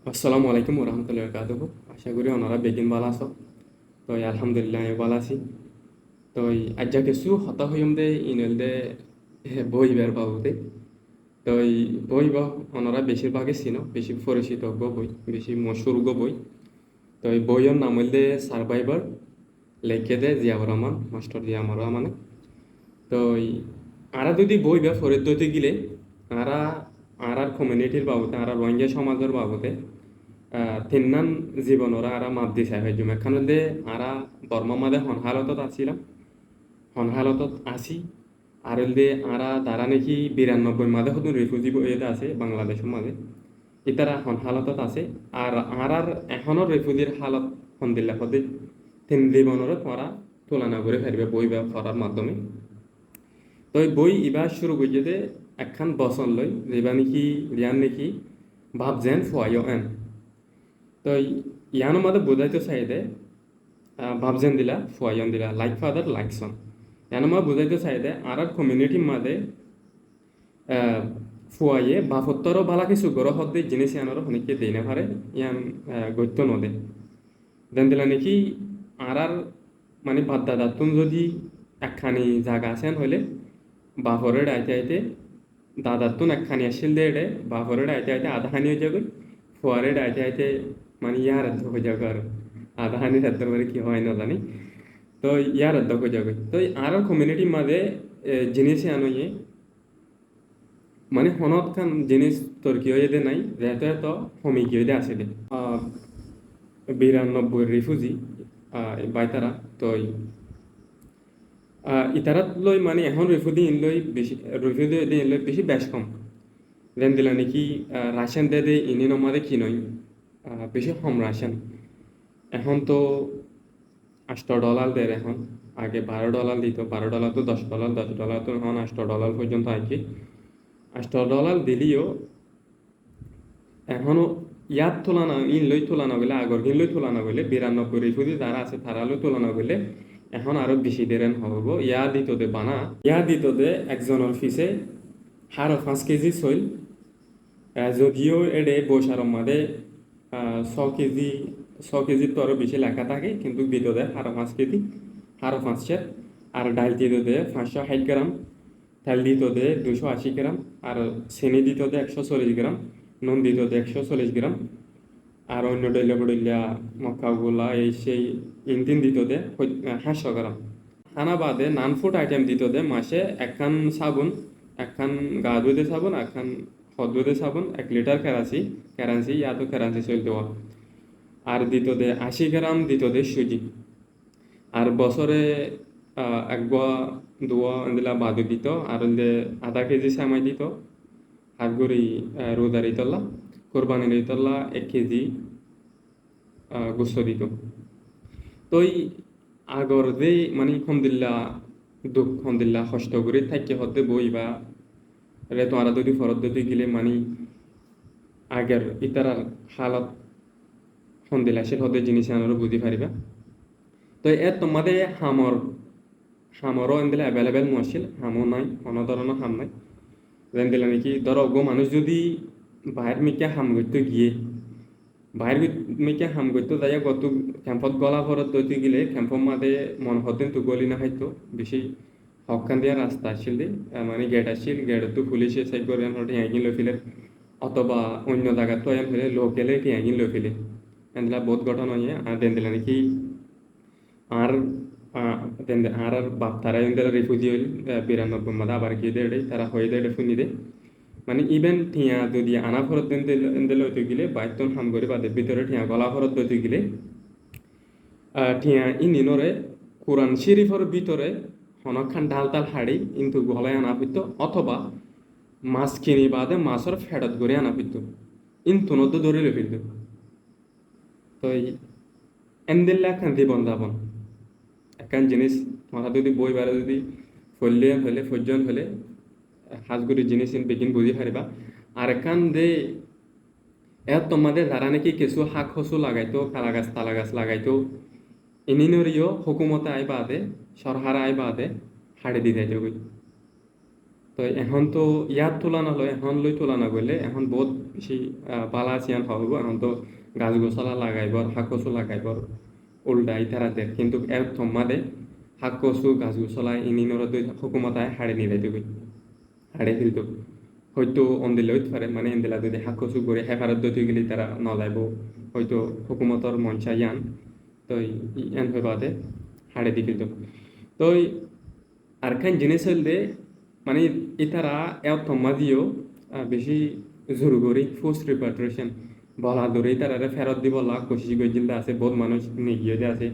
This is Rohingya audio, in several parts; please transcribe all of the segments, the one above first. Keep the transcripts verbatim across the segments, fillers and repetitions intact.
Assalamu alaikum warahmatullahi wabarakatuhu. Acá gorí onora beggín bála asó. Toi alhamdulillah, añí bála así. Toi aijja kessú hotá hoiyum de, iín óilde, eh, bói ibár babote. Toi bói ibá onora becir báge sino, beci foricito uggúa bói, beci mochúr uggúa bói. Toi bóiyor nam óilde Survivor, leikké de Ziaur Rahman, mastor Ziaur Rahmane. Toi añára zodi bói ibá foredde óite gile, añára, añárar community-r babote, añárar Rohingya somazor babote, ah, tinnán zibonor añára maf di sai faijjum. Ekkán óilde añára Bormar mazé hon hálotot asílam, hon hálotot así, ar óilde añára zará niki biranobboi mazé hodún refugee bóiye de asé Bangladecór mazé, ítara hon hálotot asé, ar añárar ehónor refugee-r hálot hondilla hoó de, tin zibonoré tuáñra tulana gorí faribá bói ibá forár maddome. Toi bói ibá cúru goijjé de ekkán bosón loi, zibá niki, ziyán niki, baf zen fuaiyó en. Toi yiánor mazé buzáito saiyé de, ah, baf zen dila, fuaiyó en dila, like father, like son. Yiánor mazé buzáito saiyé de, añárar community-r mazé, ah, fuaiye bafottú aró bála kessú goró hoó de jinís yiánoré honíkka dei no fare, yián, ah, goittó no de. Zendila niki añárar mani baf dadattún zodi ekkáni zaga asé en hoilé, bafor éçe aite aite, dadattún ekkáni accíl de éçe, bafor éçe aite aite adá háni ói zagói, fuar éçe aite aite mani yar eddo ói zagói aró. Adá háni eddo ói ki hoó no zani. Toi yar eddo ói zagói. Toi añárar community-r mazé, e, jinís yián óiye, mani honó ekkán jinís torki óiye de nái, zeto eto homi giyé de asé de. Ah, biranobboi refugee, ah, bái tará, toi, ah, itará loi mani ehón refugee in loi beci, refugee de in loi beci bec hom. Zendila niki, ah, ration de de iín or mazé kinoi, ah, beci hom ration. Ehón to ancto dholar der ehón, age baró dholar dito, baró dholar to doc dholar, doc dholar to ehón ancto dholar foijjonto aijje. Ancto dholar dileyó ehón yar tulana, iín loi tulana goille, agor gín loi tulana goille, biranobboi refugee zará asé, tará loi tulana goille, ehón aró beci der en hoibo. Yá dito de bana, yá dito de ekzonor fise háro fañs kezi soil, e, zodiyó éçe bosaror mazé, ah, só kezi, só kezir to aró beci leká táke, kintu dito de háro fañs kezi, háro fañs ser, ar dhail dito de fañs cót háit gram, tel dito de dui cót ací gram, ar sini dito de ek cót sollic gram, nun dito de ek cót sollic gram, ar oinno dhoilla bodhoilla mokka gula ei sei intin dito de hoi-, háñt cót gram. Hána bade non-food item dito de mace ekkán sabun, ekkán gaa dúide sabun, ekkán hot dúide sabun, ek litar keransi, keransi, yáto keransi soil dua. Ar dito de ací gram dito de suji. Ar bosóre, ah, ekbua, dua endilla bade dito, ar óilde adá kezi semai dito, hás gorí, ah, rudar itolla, kurbanir itolla ek kezi, ah, gusso dito. Toi agor de mani hondilla duk, hondilla hosto gorí táikke hoó de bói ibá re tuáñra zodi foredde óite gile mani ager ítarar hálot hondilla accíl hoó de jinís iánoré buzí faribá. Toi ettór mazé hamor, hamoró endilla available no accíl, hamó nái, honó dóronor ham nái. Zendilla niki dóro uggúa manúic zodi baáir mikká ham goittó giyé, baáir goi-, mikká ham goittó zaiyé, gottú kempót góla foredde óite gile, kempór mazé mone hoó de entú góli no faitto, beci hokkán diya rasta accíl de, ah, mani gate accíl, gate ottú fulice check gorer, yián hoilé thiañ gín loi féler, otoba oinno zagattú aiyán hoilé lokale thiañ gín loi féler. Endilla bout góthona óiye, ar zendilla niki añár, ah, zende-, añárar baf tará endilla refugee óil, ah, biranobboi mazé abar giyé de éçe, tará hoiyé de éçe fúinni de. Mani even thiañ zodi ana foredde endilla, endilla óite gile, baittún ham gorí bade bútore thiañ góla foredde óite gile, ah, thiañ íninoré Kuran Córifor bútore honókkán dhál-tal haçi íntu gólai ana foittó, otóba mas kini bade masór feçot gorí ana foittó, íntunóttu dóri loi foittó. Toi endilla ekkán zibon-zabon, ekkán jinís, tuáñra zodi bói ibáre zodi foille hoilé, foijjón hoilé, hás gorí jinís ín beggín buzí faribá. Ar ekkán de Ettór mazé zará niki kessú hák-hosú lagaitó, kalagas-talagas lagaitó, inínoré yó hókumote aái baade, sórkare aái baade, haçi di zaitogói. Toi ehón to yát tulana loi, ehón loi tulana goillé, ehón boóut bicí, ah, bála asé yián hoó foribó. Ehón toó gas gusóla lagaibór, hák kosú lagaibór ulda ítara der. Kintu e ottót mazé hák kosú, gas gusóla iín iínoré dóri hókumote haçi nizaitó goi. Haçi felto. Hoito endilla óit fare, mane endilla zodi hák kosú gorí héfarot dóito gele ítara no zaibó. Hoito hókumotor monca yián. Toi yián hoi bade haçi di felto. Toi Arekkán jinis óilde, mane, ítara e ottót mazé yó, ah, bicí zur gorí forced repatriation, bola dóri ítararé ferot dibolla kucíc goijjíl de asé, bout manúic nigiyói de asé.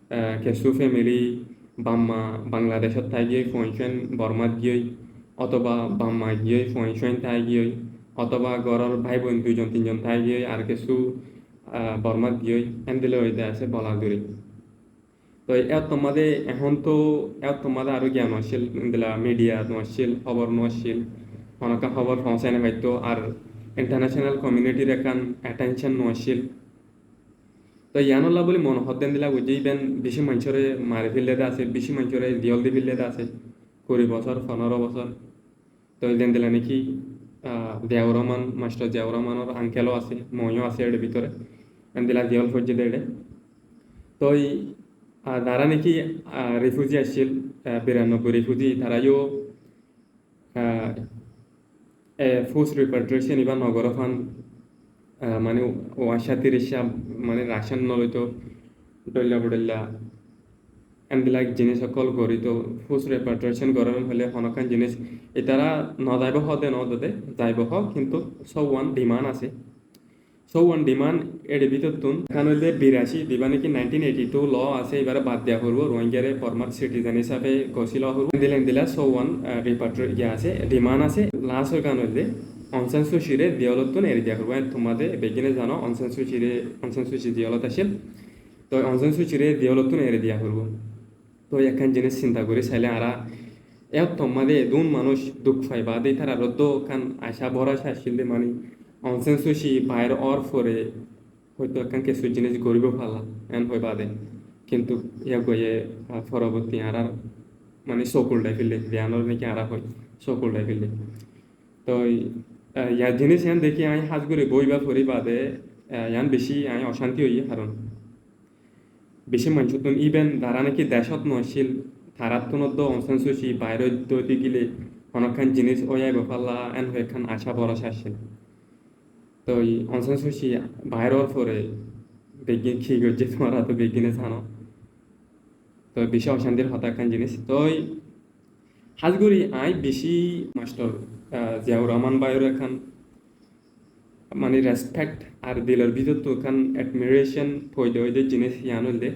Ah, kessú femili bamma Bangladecót táigiyói fuain cúain Bormát giyói, otóba bamma giyói fuain cúain táigiyói, otóba góror bái boin duizon tinzon táigiyói, ar kessú, ah, Bormát giyói, endilla ói de asé bola dóri. Toi e ottót mazé, ehón toó e ottót mazé aró giyan no accíl, endilla media no accíl, hóbor no accíl, honókka hóbor foóñsai no faitto, ar international communityr ekkán attention no accíl. Toi yiánolla buli mone hoó de endilla goijjé, even bicí maincóre mari félai de asé, bicí maincóre ziyól di félai de asé, kuri bosór, fondoro bosór. Toi zendilla niki, ah, Ziaur Rahman, mastor Ziaur Rahmanor uncle ó asé, moi ó asé ére bútore. Endilla ziyól foijjé de ére. Toi, ah, zará niki, ah, refugee accíl, ah, biranobboi refugee, tará yó, ah, e forced repatriation ibá no goré fán, ah, mane, uañcá tiríccá, mane, ration no loito, dhoilla bodhoilla, endilla jinis ókkol gorí to forced repatriation goron hoilé honókkan jinis ítara no zaibo hoó de no de, zaibo hoó, kintu sóuwan demand asé. Sóuwan demand ére bútottun ekkán óilde birací, zibá niki nineteen eighty two law asé, ibáre bad diya foribó, Rohingyare formal citizen hísabe gosí lowa foribó. Endilla endilla sóuwan, ah, repatri-, iye asé, demand asé. Last ókkán óilde Aung San Suu Kyi re ziyolottun eri diya foribó. Ettót mazé beggúne zano Aung San Suu Kyi re, Aung San Suu Kyi ziyolot accíl. Toi Aung San Suu Kyi re ziyolottun eri diya foribó. Toi ekkán jinis sinta gorí sailé añára e ottót mazé edún manúic duk fai bade ítarar uore ekkán acá boroca accíl de, mane Aung San Suu Kyi bair ór fore hoito ekkán kessú jinis goríbo falla, en hoi bade. Kintu yá goiyé, ah, foroborti añárar, mane sókul dhai félde, ziyanor niki añára hoi, sókul dhai félde. Toi, ah, yá jinis yián dekí añí hás gorí bóiba fori bade, ah, yián bicí añí ocánti óiyi, karon bicí maincóttun, even zará niki decót no accíl, taráttunóddo Aung San Suu Kyi bair óit dóite gile honókkan jinis ói aibo falla, en hoi ekkán acá boroca accíl. Toi Aung San Suu Kyi bair ór fore beggún ki goijjé, tuáñra to beggúne zano. Toi bicí ocántir hotá ekkán jinis. Toi hás gorí añí bicí mastor, ah, Ziaur Rahman báiyor ekkán, mane, respect ar dilor bútottu ekkán admiration foida óiye de jinis yián óilde,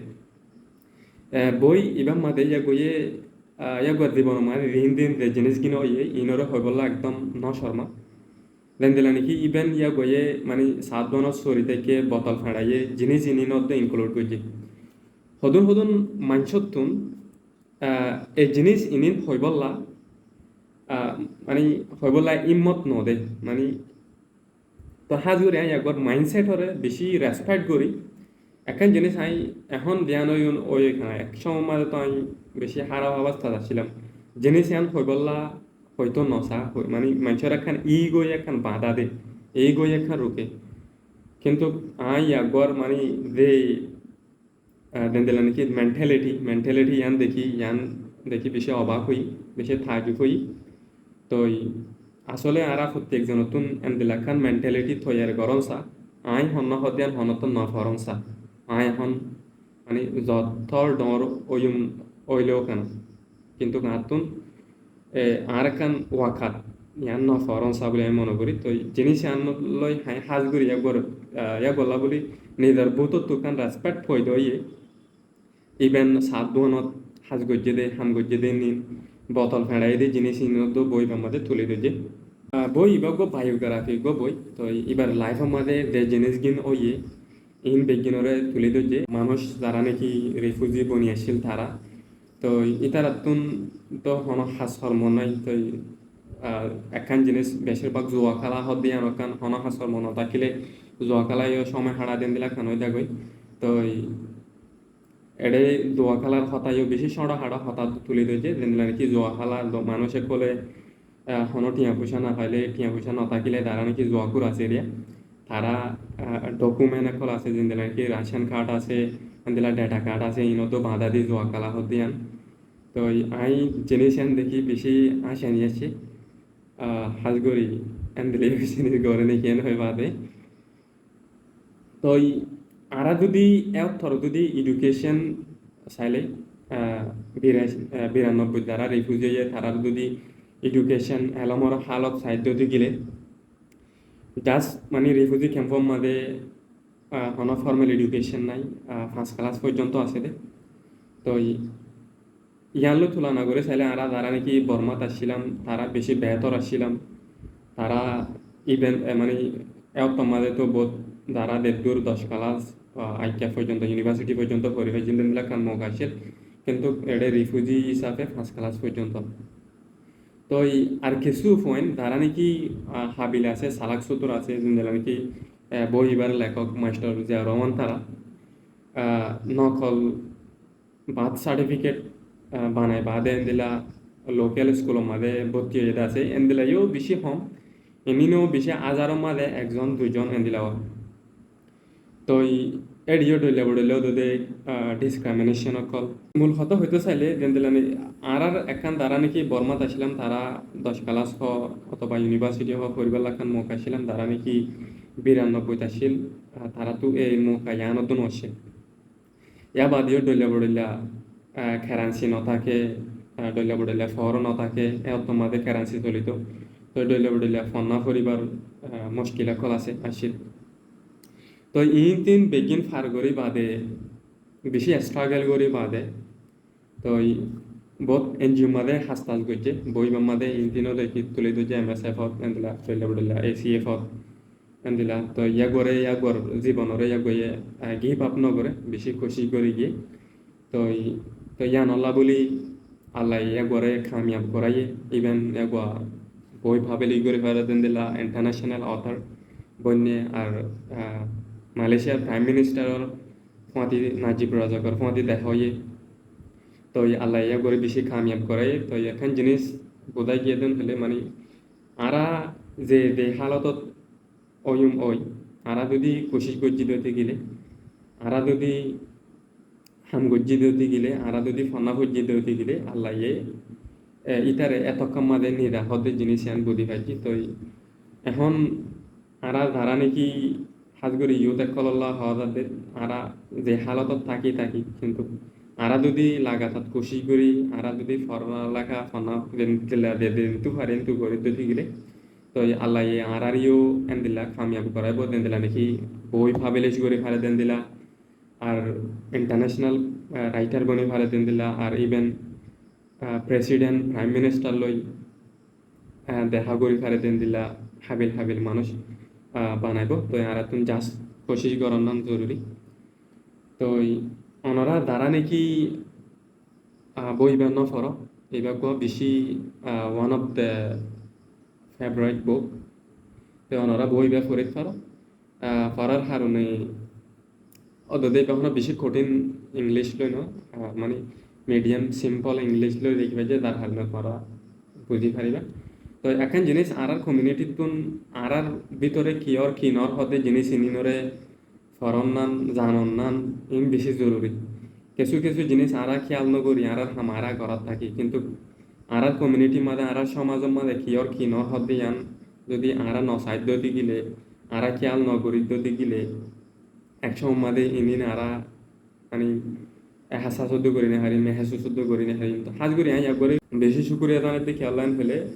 ah, boi ibár mazé yá goiyé, ah, yá goiyé zibonor mazé din din ze jinis gín óiye, iínoré hoibolla ekdom no corma. Zendilla niki even yá goiyé, mane, South Downor sóri táikke botol feñçaiyé, jinis iín iín odde include goijjé. Hodún hodún maincóttun, ah, e jinis iín iín hoibolla, ah, mane, hoibolla himmot no de, mane, to hás gorí añí eggúar mindset ore bicí respect gorí. Ekkán jinis añí ehón diyan óiyi, óiyi kiyá, ek cómor mazé to añí bicí háraf obostát accílam. Jinis yián hoibolla hoito no sa, hoi-, mane maincór ekkán ego ye ekkán bañdá de, ego ye ekkán ruke. Kintu añí eggúar mane ze, ah, zendilla niki mentality, mentality yián dekí, yián dekí bicí obak óiyi, bicí taajjub óiyi. Toi asóle añára fottí ekzonottún endilla ekkán mentality toiyar gorón sa, añí honnúa hoó de yián honóttu no foron sa, añí ehón mane zottór dhoóñr óiyum óileo kiyá, kintu añáttun, e, añár ekkán wakat yián no foron sa buli añí mone gorí. Toi jinis yián loi añí hás gorí eggúar, ah, eggúar lá buli nizor bútottu ekkán respect foida óiye. Even South Downot hás goijjé de, ham goijjé de iín iín, botol feñçaiyé de jinis iín odde boi ibár mazé tuli doijjé. Ah, boi ibá eggúa biography eggúa boi. Toi ibár life or mazé ze jinis gín óiye, iín beggúnore tuli doijjé. Manúic zará niki refugee boni accíl tará. Toi ítarattún to honó hás hormo nái. Toi, ah, ekkán jinis becir bák zua kéla hoó de yián ekkán, honó hás hormo no tákile zua kéla yó cómoi hára de endilla ekkán ói zagói. Toi eçé zua kélar hotá yó bicí cóñço háñço hotá tuli doijjé, zendilla niki zua kéla do-, manúic ókkole ah, hono thiañ foicá no faile, thiañ foicá no tákile tará niki zuakúr asé eriya. Tará, ah, document ókkol asé, zendilla niki ration card asé, endilla data card asé, inottu bañdá di zuakala hoó de yián. Toi añí jinis yián dekí beci añcani aiccé. Ah, hás gorí endilla beci jinis goré niki en hoi bade. Toi añára zodi e ottór zodi education saile, ah, bira-, ah, biranobboi zará refugee óiye, tarár zodi education elomor halot sai zodi gile, just mani refugee camp or maze, ah, hono formal education nai, ah, fañs class foijjonto asé de. Toi yián loi tulona gorí saile añára zará niki Bormat accílam, tará beci behétor accílam. Tará even, e, mani, e ottór maze to bout zará deddur doc class, ah, aikká foijjonto, university foijjonto fori faijjíl, endilla ekkán mouka accíl. Kintu eçe refugee hísafe fañs class foijjonto. Toi ar kessú fuain zará niki, ah, habil asé, salak sóttur asé, zendilla niki, eh, boibar lekók mastor Ziaur Rahman tará, ah, nokol birth certificate, ah, banai bade endilla local school or maze bótti óiye de asé, endilla yó beci hom. Eminó beci házaror maze ekzon duizon endilla ó. Toi eçe yó dhoilla bodhoilla ódde, ah, discrimination ókkol. Mul hotá hoitó saile zendilla ni añárar ekkán zará niki Bormat accílam, tará doc class hoó otóba university hoó foribálla ekkán mouka accílam, zará niki biranobboit accíl, ah, taráttu ei mouka yián oddún accíl. Yá bade yó dhoilla bodhoilla, ah, currency no táke, ah, dhoilla bodhoilla foór no táke, e ottór maze currency solito. Toi dhoilla bodhoilla fonná foribar, ah, muckil ókkol asé, accíl. Toi iíntin beggín far gorí bade, beci struggle gorí bade, toi bout N G O maze hastas goijjé, boibar maze iíntin ó dekí tuli dóijje M S F ot, endilla, dhoilla bodhoilla A C F ot, endilla. Toi yá goré, yá gor-, zibonore yá goye, ah, give up no goré, beci kucíc gorí giyé. Toi, toi yián olla buli Allaye yá goré kamiyab goráiye, even yá gua boi publish gorí fare de endilla international author boinné ar, ah, Malaysia Prime Minister or fuáñti Najib Razak or fuáñti deha óiye. Toi Allaye yá goré beci kamiyab goráiye. Toi ekkán jinis buzá giyé de hoilé mani añára ze, ze halotot óiyum ói, añára zodi kucíc goijjí de óite gile, añára zodi ham goijjí de óite gile, añára zodi fonná foijjí de óite gile, Allaye, e, ítare e tokkár maze nira hoó de jinis yián buzí faijjí. Toi ehón añára zará niki hás gorí youth ókkololla hoó zadde, añára ze halotot táki táki, kintu añára zodi lagatar kucíc gorí, añára zodi forá leká fonná zendilla de, de, de, entú fari, entú gorí de óite gile, toi Allaye añárareyó endilla kamiyab goráibo, zendilla niki boi publish gorí fare de endilla, ar international, ah, writer boni fare de endilla, ar even, ah, president, prime minister loi, ah, deha gorí fare de endilla habil habil manúic, ah, banaibo. Toi añárattún just kucíc goronnan zoruri. Toi onora zará niki ah, boi ibá no foró. Ibá gua beci, ah, one of the favorite book. Te onora boi ibá forit faro. Ah, forar harone ódde ibá hono beci kothin English loi no, ah, mani medium simple English loi lekí faijje, tar harone fora buzi fariba. To ekkán jinis añárar community tun añárar bútore ki or ki nor hoó de jinis ininore foronnan, zanonnan, in beci zoruri. Kessú kessú jinis añára kiyal no gorí, añárar ham añára gorát táki. Kintu añárar community maze, añárar somazor maze ki or ki no hoó de yián zodi añára no sai de óite gile, añára kiyal no gorí de óite gile, ek somor maze inin añára, mani, ehsas suddú gorí no farim, mehsus suddú gorí no farim. To hás gorí añí ekbare beci cukuriya zanai de kiyólla hoilé,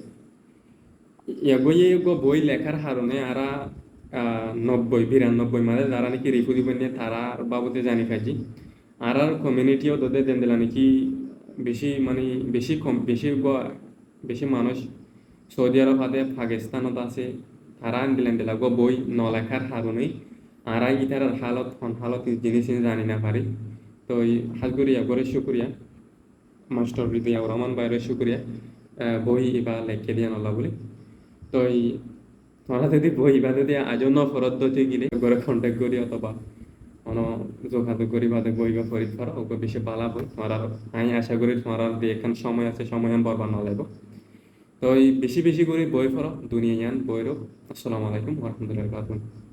Eggúa eggúa boi lekár harone añára, ah, nobboi, biranobboi maze zará niki refugee boinné tarár babute zani faijjí. Añárar community ódde zendilla niki beci, mani, beci kom, beci eggúa, beci manúic Saudi Arab ade Pakistan ot asé, tará endilla endilla eggúa boi no lekár harone añára ítarar halot, hon halot, jinis zani no fari. Toi hás gorí eggúare cukuriya. Mastor Ziaur Rahman báire cukuriya, eh, boi ibá lekí diyanolla buli. Toi tuáñra zodi boi ibá zodi aijjó no foródde óite gile, eggúare contact gorí otóba hono zogazog gorí bade boi ibá forit faro, eggúa beci bála boi. Tuáñrar, añí aca gorí tuáñrar zodi ekkán somoi asé, somoi yián borbad no laibo. Toi beci beci gorí boi foro, duniya yián boi ró. Assalamu alaikum warahmatullahi wabarakatuh.